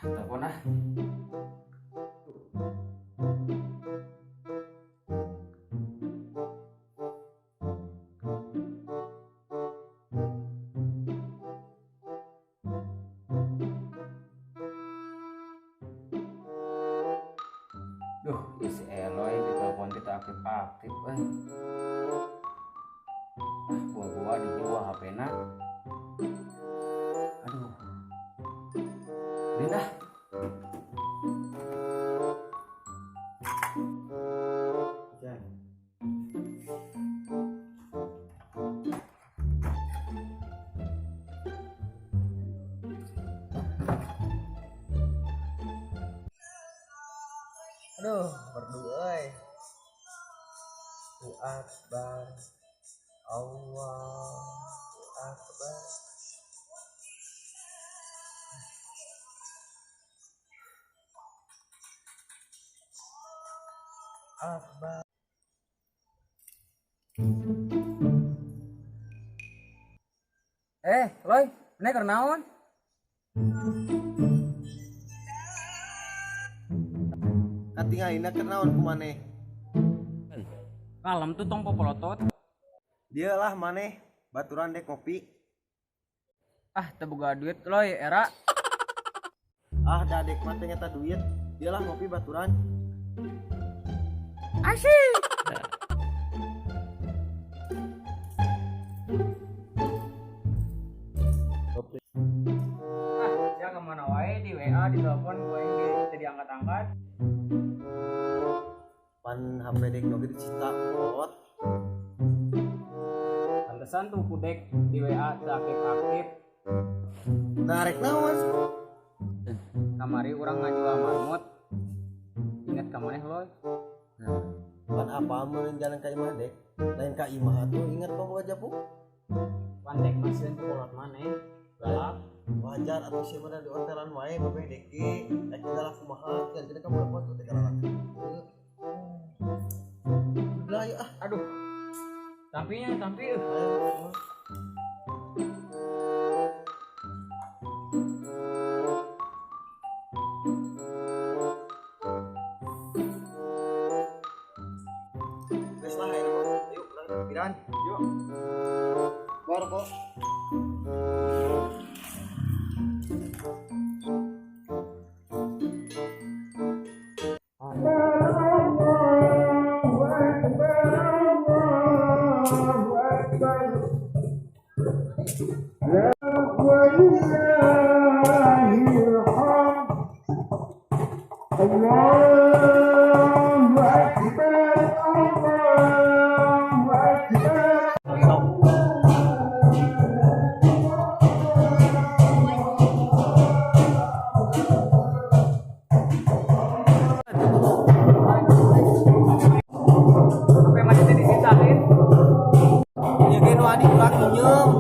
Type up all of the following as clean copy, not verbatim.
Telepon ah. Duh, si Eloy di telepon kita aktif-aktif eh. Ah, gua-gua dijual HP-na. Aduh. Udah. Aduh, berdua euy. Akbar. Allahu Akbar. Akbar. Eh, Loy, ini keur naon? Katingalina keur naon ku maneh? Kalem tuh tong popolotot. Dia lah maneh baturan dek kopi. Ah, teu boga duit Loy, era. Ah, da dek mah teh nyata duit. Dia lah ngopi baturan. Asyik. Ah, sia kemana wae di WA, di telepon gue ini teu diangkat-angkat. Pan HP dek oge disita kolot. Pantesan tuh kudek di WA teu aktif-aktif. Nah, rek naon? Kamari urang ngajual marmut. Ingat ka maneh Loy? Nah, pan apa meureun jalan ka imah dek? Lain ka imah atuh ingat pamboga japuk. Pan dek mah sieun ku kolot maneh. Galak. Wajar atuh sia mah di hotelan wae babeh dek ge. Rek galak kumaha? Kan kita ka budak foto teh galak. Udah ayo ah. Aduh. Tampinya, tampi. Ayo. Geus lah ayo mah. Ayo urang pikiran. Yuk. Baru kok. HP masih teh disitain. Ieu ge nu adi urang nyeum.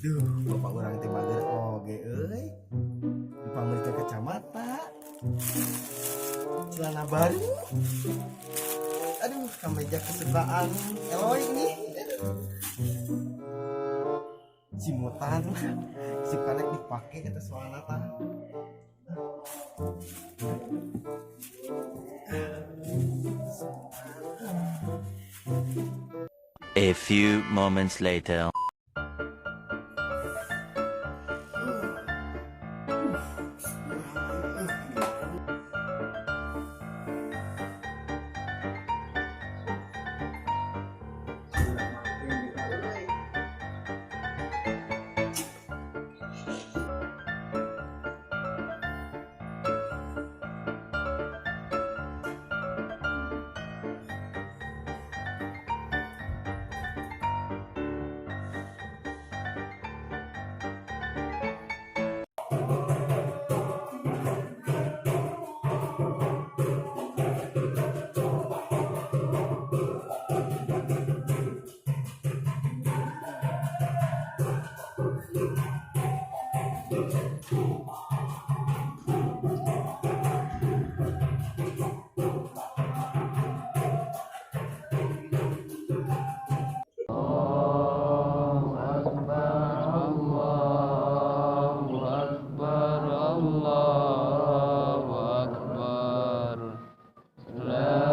Duh, bapak urang teh bager oge euy. Dipamerikeun kacamata. Celana baru. Aduh, kameja kesukaan Eloy ini. Cimutan. Sukana dipake eta soalna tah. A few moments later. Akbar, Allahu Akbar, Allahu Akbar. La